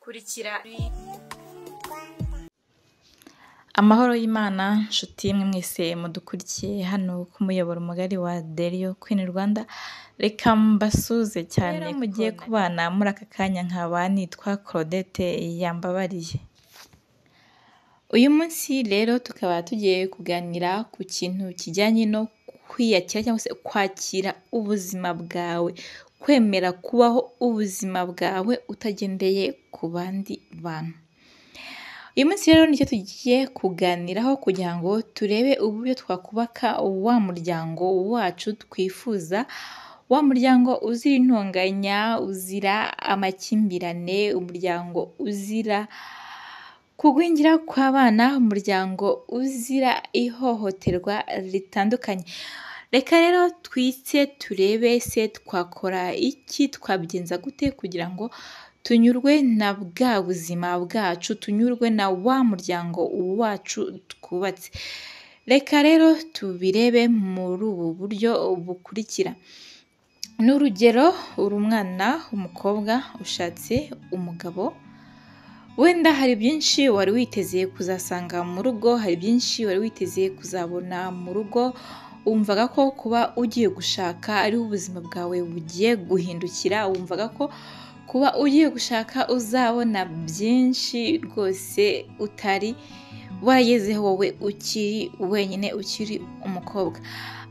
Kurikira Amahoro y'Imana nshuti mwe mwese mudukurikiye hano ku muyoboro mugari wa Deriyo Queen Rwanda, reka mbasuze cyane mugiye kubana muri aka kanya nkaba nitwa Claudette Yambabariye. Uyu munsi rero tukaba tugiye kuganira ku kintu kijyanye no kwiyakira cyangwa se kwakira ubuzima bwawe, kwemera kubaho ubuzima bwawe utagendeye ku bandi bantu. Uyu munsi rero nicyo tugiye kuganiraho kugira ngo turebe uburyo twakubaka wa muryango wacu twifuza, wa muryango uzira intonganya, uzira amakimbirane, umuryango uzira kugwingira kw'abana, umuryango uzira ihohoterwa ritandukanye. Reka rero twitse turebe se twakora iki, twabigenza gute kugira ngo tunyurwe na bwa buzima bwacu, tunyurwe na wa muryango wacu twubatse. Reka rero tubirebe muri ubu buryo bukurikira. Ni urugero, uri umwana w'umukobwa ushatse umugabo, wenda hari byinshi wari witeze kuzasanga mu rugo, hari byinshi wari witeze kuzabona mu rugo, wumvaga ko kuba ugiye gushaka ariho ubuzima bwawe bugiye guhindukira, wumvaga ko kuba ugiye gushaka uzabona byinshi rwose utari waragezeho wowe ukiri wenyine, ukiri umukobwa.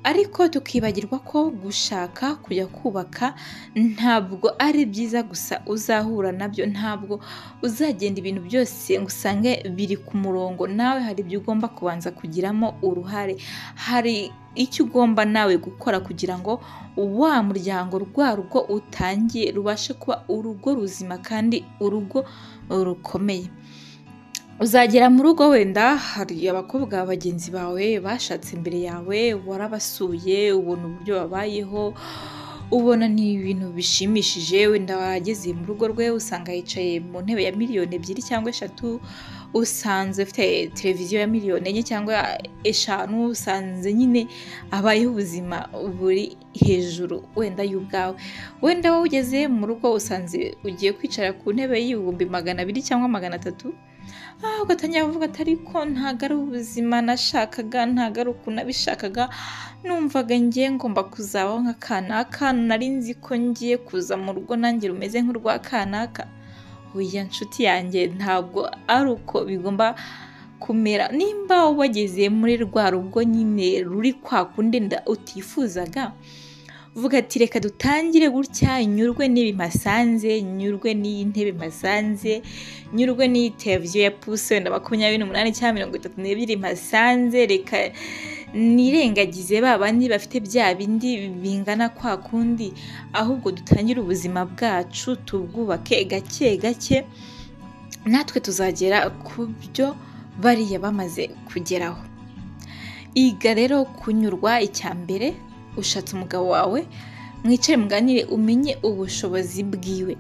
Ariko tukibagirwa ko gushaka kujya kubaka ntabwo ari byiza gusa uzahura nabyo, ntabwo uzagenda ibintu byose ngo usange biri ku murongo, nawe hari ibyo ugomba kubanza kugiramo uruhare, hari icyo ugomba nawe gukora kugira ngo wa muryango rwa rugo utangiye rubashe kuba urugo ruzima kandi urugo rukomeye. Uzagera mu rugo wenda hari abakobwa bagenzi bawe bashatse imbere yawe, warabasuye ubona uburyo babayeho, ubona ni ibintu bishimishije, wenda wageze mu rugo rwe usanga yicaye mu ntebe ya miliyoni 2 cyangwa 3, usanze afite televiziyo ya miliyoni 4 cyangwa 5, usanze nyine abayeho ubuzima buri hejuru wenda y'ubwawe. Wenda wowe ugeze mu rugo usanze ugiye kwicara ku ntebe y'ibihumbi 200 cyangwa 300, ugatangira kuvuga ati ariko ntabwo ari ubuzima nashakaga, ntabwo ari uku nabishakaga, numvaga ngiye ngomba kuzabaho nka kanaka, nari nzi ko ngiye kuza mu rugo nanjye rumeze nk'urwa kanaka. Oya nshuti yanjye, ntabwo ari uko bigomba kumera. Nimba wageze muri rwa rugo nyine ruri kwa kundi utifuzaga, vuga ati reka dutangire gutya, nyurwe n'ibi mpasanze, nyurwe n'iyi ntebe mpasanze, nyurwe n'iyi televiziyo ya puse wenda 28 cyangwa 32 mpasanze, reka nirengagize ba bandi bafite bya bindi bingana kwa kundi, ahubwo dutangire ubuzima bwacu tubwubake gake gake, natwe tuzagera ku byo bariya bamaze kugeraho. Iga rero kunyurwa. Icya mbere, ushatse umugabo wawe, mwicare muganire umenye ubushobozi bwiwe.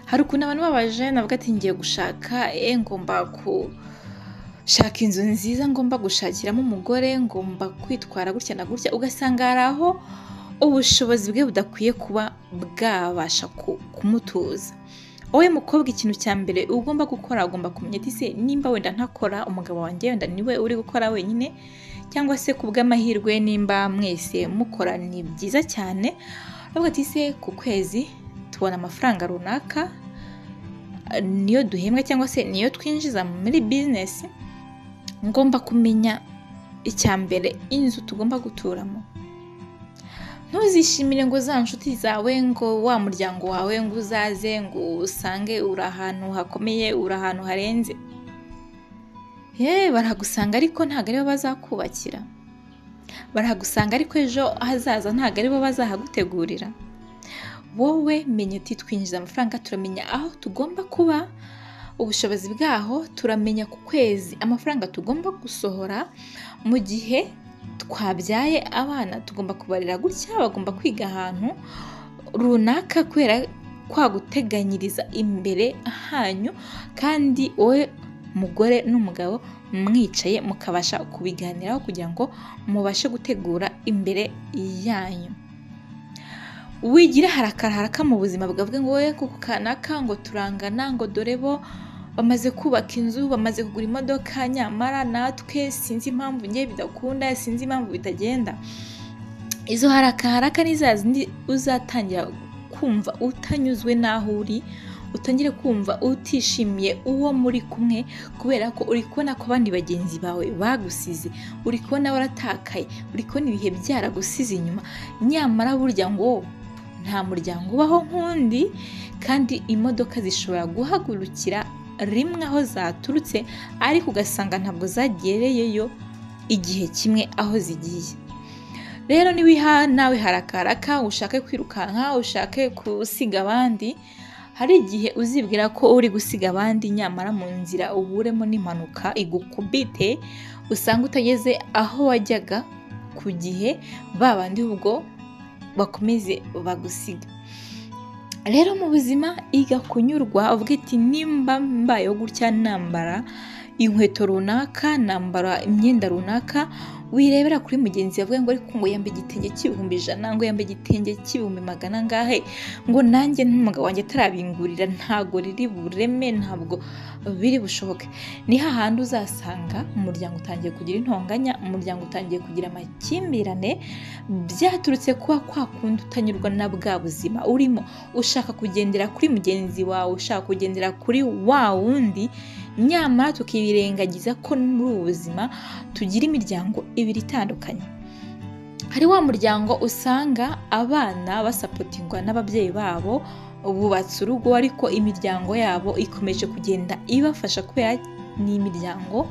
Hari ukuntu abantu babaje navuga ati ngiye gushaka, ngomba gushaka inzu nziza, ngomba gushakiramo umugore, ngomba kwitwara gutya na gutya, ugasanga hari aho ubushobozi bwe budakwiye kuba bwabasha kumutuza. Wowe mukobwa, ikintu cya mbere ugomba gukora, ugomba kumenya ati se nimba wenda ntakora, umugabo wanjye wenda niwe uri gukora wenyine, cyangwa se ku bw'amahirwe nimba mwese mukora ni byiza cyane, uravuga ati se ku kwezi tubona amafaranga runaka, niyo duhembwa cyangwa se niyo twinjiza muri bizinesi, ngomba kumenya icya mbere inzu tugomba guturamo. Ntuzishimire ngo za nshuti zawe, ngo wa muryango wawe, ngo uzaze ngo usange uri ahantu hakomeye, uri ahantu harenze. Barahagusanga ariko ntabwo aribo bazakubakira, barahagusanga ariko ejo hazaza ntabwo aribo bazahagutegurira. Wowe menya uti twinjiza amafaranga, turamenya aho tugomba kuba, ubushobozi bwaho, turamenya ku kwezi amafaranga tugomba gusohora, mu gihe twabyaye abana tugomba kubarera gutya, bagomba kwiga ahantu runaka, kubera kwa guteganyiriza imbere hanyu, kandi wowe mugore n'umugabo mwicaye mukabasha kubiganiraho kugira ngo mubashe gutegura imbere yanyu. Wigira haraka haraka mu buzima bwawe ngo wowe kuko kanaka ngo turangana, ngo dore bo bamaze kubaka inzu, bamaze kugura imodoka, nyamara natwe sinzi impamvu ngiye bidakunda, sinzi impamvu bitagenda. Izo haraka haraka ni za zindi uzatangira kumva utanyuzwe n'aho uri, utangire kumva utishimiye uwo muri kumwe, kubera ko uri kubona ko abandi bagenzi bawe bagusize, uri kubona waratakaye, uri kubona ibihe byaragusize inyuma. Nyamara burya ngo nta muryango ubaho nk'undi, kandi imodoka zishobora guhagurukira rimwe aho zaturutse, ariko ugasanga ntabwo zagereyeyo igihe kimwe aho zigiye. Rero niwiha nawe harakaraka, ushake kwirukanka, ushake gusiga abandi, hari igihe uzibwira ko uri gusiga abandi, nyamara mu nzira uburemo n'impanuka igukubite, usanga utageze aho wajyaga ku gihe, ba bandi ubwo bakomeze bagusiga. Rero mu buzima iga kunyurwa, uvuge ati nimba mbayeho gutya, nambara inkweto runaka, nambara imyenda runaka, wirebera kuri mugenzi wawe ngo ariko ngo yambaye igitenge cy'ibihumbi 100, ngo yambaye igitenge cy'ibihumbi magana angahe, ngo nanjye n'umugabo wanjye atarabingurira ntabwo riri bureme, ntabwo biri bushoboke. Ni hahandi uzasanga umuryango utangiye kugira intonganya, umuryango utangiye kugira amakimbirane, byaturutse kuba kwa kundi utanyurwa na bwa buzima urimo, ushaka kugendera kuri mugenzi wawe, ushaka kugendera kuri wa wundi. Nyamara tukirengagiza ko muri ubu buzima tugira imiryango ibiri itandukanye. Hari wa muryango usanga abana basapotingwa n'ababyeyi babo, bubatse urugo ariko imiryango yabo ikomeje kugenda ibafasha, kubera ni imiryango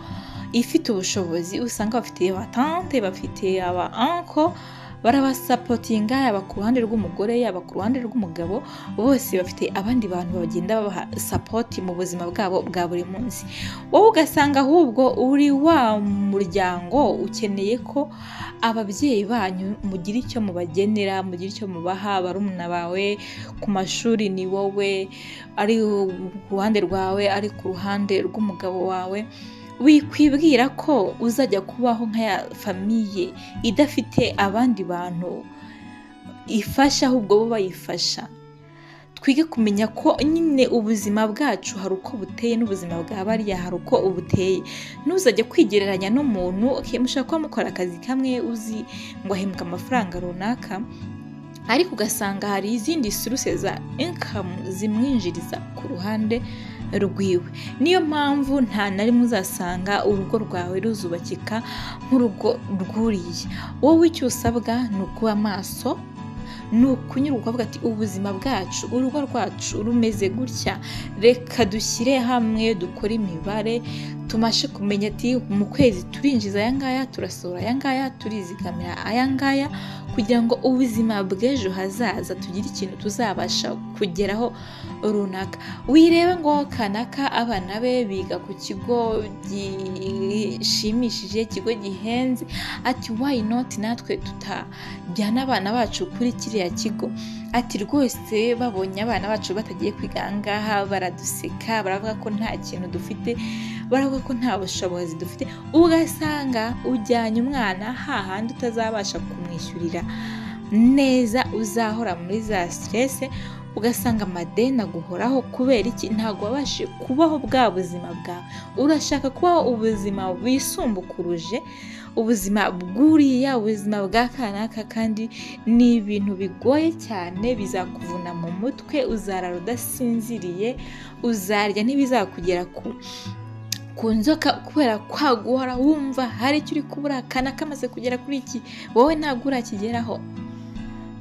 ifite ubushobozi, usanga bafite abatante, bafite aba uncle, barabasapotinga, yaba ku ruhande rw'umugore, yaba ku ruhande rw'umugabo, bose bafite abandi bantu bagenda babaha support mu buzima bwabo bwa buri munsi. Wowe ugasanga ahubwo uri wa muryango ukeneye ko ababyeyi banyu mugira icyo mubagenera, mugira icyo mubaha. Barumuna bawe ku mashuri ni wowe, ari ku ruhande rwawe, ari ku ruhande rw'umugabo wawe. Wikwibwira ko uzajya kubaho nka ya famille idafite abandi bantu ifasha, ahubwo bo bayifasha. Twige kumenya ko nyine ubuzima bwacu hari uko buteye, n'ubuzima bwa bariya hari uko buteye. Ntuzajye kwigereranya n'umuntu. Mushobora kuba mukora akazi kamwe, uzi ngo ahembwa amafaranga runaka, ariko ugasanga hari izindi source za income zimwinjiriza ku ruhande rwiwe. Niyo mpamvu nta na rimwe uzasanga urugo rwawe ruzubakika nk'urugo rwuriye. Wowe icyo usabwa ni ukuba maso, ni ukunyurwa, ukavuga ati ubuzima bwacu, urugo rwacu rumeze gutya, reka dushyire hamwe dukore imibare, tubashe kumenya ati mu kwezi turinjiza aya ngaya, turasohora aya ngaya, turizigamira aya ngaya, kugira ngo ubuzima bw'ejo hazaza tugire ikintu tuzabasha kugeraho runaka. Wirebe ngo kanaka abana be biga ku kigo gishimishije, ikigo gihenze, ati why not natwe tutajyana abana bacu kuri kiriya kigo? Ati rwose babonye abana bacu batagiye kwiga aha ngaha baraduseka, baravuga ko nta kintu dufite, baravuga ko nta bushobozi dufite. Ugasanga ujyanye umwana hahandi utazabasha kumwishyurira neza, uzahora muri za stress, ugasanga amadeni aguhoraho. Kubera iki? Ntabwo wabashije kubaho bwa buzima bwawe. Urashaka kubaho ubuzima wisumbukuruje ubuzima bw'uriya, ubuzima bwa kanaka, kandi ni ibintu bigoye cyane, bizakuvuna mu mutwe, uzarara udasinziriye, uzarya ntibizakugera ku nzoka, kubera kwa guhora wumva hari icyo uri kubura, kanaka amaze kugera kuri iki, wowe ntabwo urakigeraho.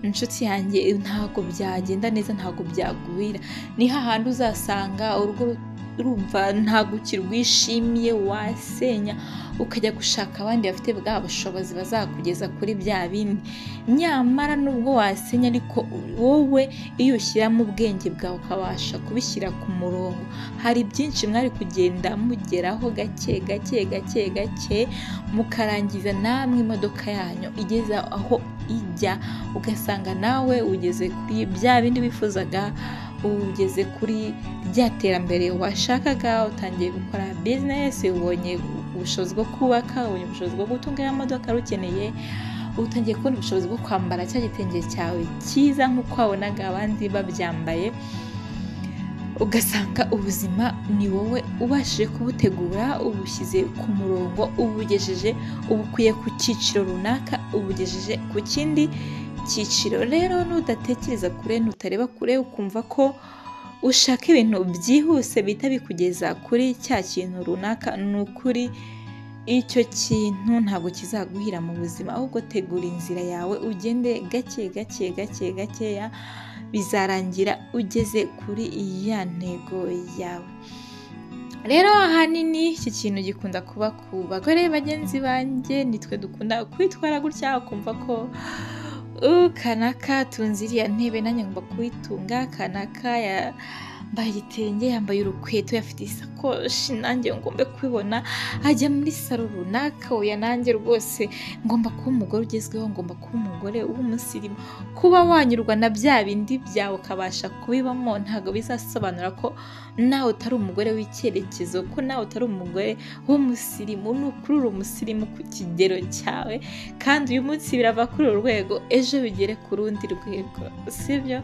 Inshuti yanjye, ntabwo byagenda neza, ntabwo byaguhira. Ni hahandi uzasanga urugo urumva ntabwo ukirwishimiye, wasenya ukajya gushaka abandi bafite bwa bushobozi bazakugeza kuri bya bindi. Nyamara nubwo wasenya, ariko wowe iyo ushyiramo ubwenge bwawe ukabasha kubishyira ku murongo, hari byinshi mwari kugenda mugeraho gake gake gake gake, mukarangiza namwe imodoka yanyu igeze aho ijya, ugasanga nawe ugeze kuri bya bindi wifuzaga, ugeze kuri rya terambere washakaga, utangiye gukora business, ubonye ubushobozi bwo kubaka, ubonye ubushobozi bwo gutunga ya modoka wari ukeneye, utangiye kubona ubushobozi bwo kwambara cya gitenge cyawe cyiza nk'uko wabonaga abandi babyambaye, ugasanga ubuzima ni wowe ubashije kubutegura, ubushyize ku murongo, ubugejeje, ubukuye ku cyiciro runaka ubugejeje ku kindi cyiciro. Rero nudatekereza kure, nutareba kure, ukumva ko ushaka ibintu byihuse bihita bikugeza kuri cya kintu runaka, ni ukuri icyo kintu ntabwo kizaguhira mu buzima, ahubwo tegura inzira yawe ugende gake gake gake gakeya, bizarangira ugeze kuri ya ntego yawe. Rero ahanini iki kintu gikunda kuba ku bagore bagenzi banjye, nitwe dukunda kwitwara gutya, ukumva ko kanaka atunze iriya ntebe nanjye ngomba kuyitunga, kanaka yambaye igitenge, yambaye urukweto, afite isakoshi nanjye ngomba kubibona, ajya muri salo runaka, oya nanjye rwose ngomba kuba umugore ugezweho, ngomba kuba umugore w'umusirimu. Kuba wanyurwa na bya bindi byawe ukabasha kubibamo ntabwo bizasobanura ko nawe utari umugore w'icyerekezo, ko nawe utari umugore w'umusirimu. Ni ukuri uri umusirimu ku kigero cyawe, kandi uyu munsi birava kuri uru rwego, ejo bigere ku rundi rwego, sibyo?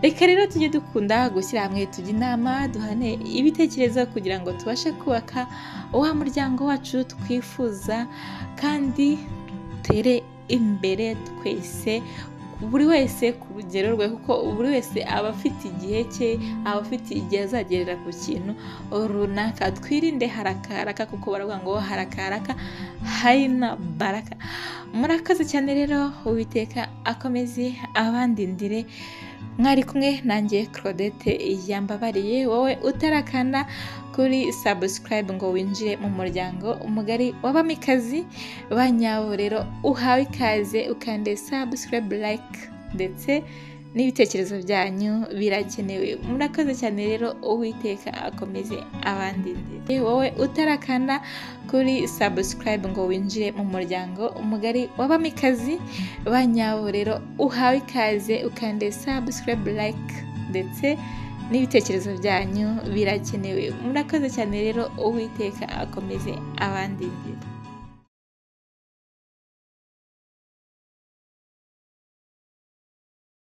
Reka rero tujye dukunda gushyira hamwe, tujye inama, duhane ibitekerezo kugira ngo tubashe kubaka wa muryango wacu twifuza, kandi dutere imbere twese, buri wese ku rugero rwe, kuko buri wese aba afite igihe cye, aba afite igihe azagerera ku kintu runaka. Twirinde harakaraka, kuko baravuga ngo harakaraka haina baraka. Murakoze cyane rero, Uwiteka akomeze abandindire. Mwari kumwe nanjye Claudette Yambabariye. Wowe utarakanda kuri subscribe ngo winjire mu muryango mugari w'abamikazi ba nyabo, rero uhawe ikaze, ukande subscribe, like, ndetse n'ibitekerezo byanyu birakenewe. Murakoze cyane rero, Uwiteka akomeze abandindire. Wowe utarakanda kuri subscribe ngo winjire mu muryango mugari w'abamikazi ba nyabo, rero uhawe ikaze, ukande subscribe, like, ndetse n'ibitekerezo byanyu birakenewe. Murakoze cyane rero, Uwiteka akomeze abandindire.